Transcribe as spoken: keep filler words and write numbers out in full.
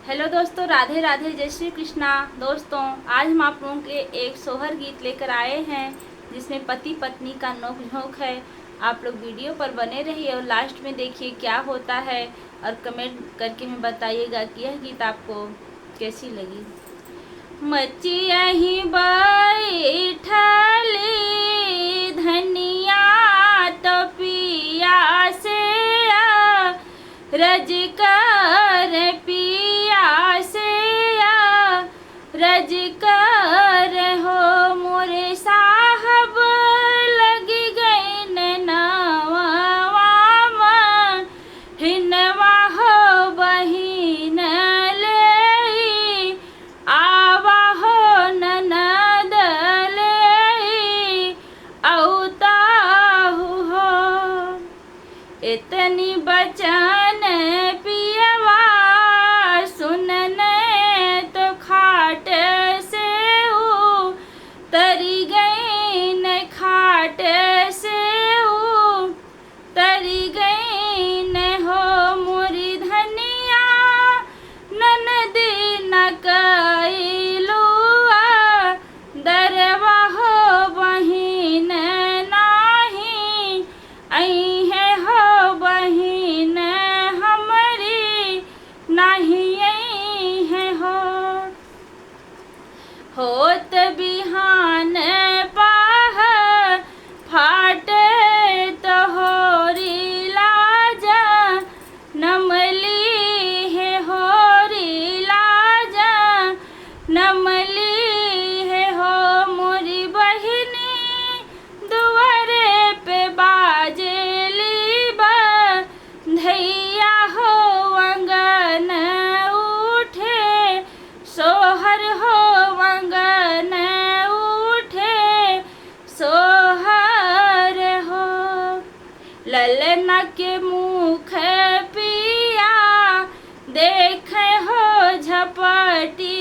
हेलो दोस्तों, राधे राधे, जय श्री कृष्णा। दोस्तों, आज हम आप लोगों के लिए एक सोहर गीत लेकर आए हैं, जिसमें पति पत्नी का नोकझोंक है। आप लोग वीडियो पर बने रहिए और लास्ट में देखिए क्या होता है, और कमेंट करके हमें बताइएगा कि यह गीत आपको कैसी लगी। मचियही बैठली धनिया तो पिया से रज कर पिया से रज कर हो मोरे साहब लग गइन नवा हिनवा हो बहिन ले आवा हो ननद ले औताहु हो। इतनी बचन पियवा सुनने तो खाट से ऊ तरी गईन खाट से ऊ तरी गईन हो मोरी धनिया ननदी न कैलुआ दरवा हो बहिन नाही अइहे हो बहिन हमरी नाही अइहे हो। होत बिहान पाह फाटे तो होरी लाजा नमली है होरी लाजा नमली है हो मोरी बहिनी दुआरे पे बाजेली बा धैया हो अंगन उठे सोहर हो अंगन उठे सोहर हो। ललना के मुख पिया देखे हो झपटी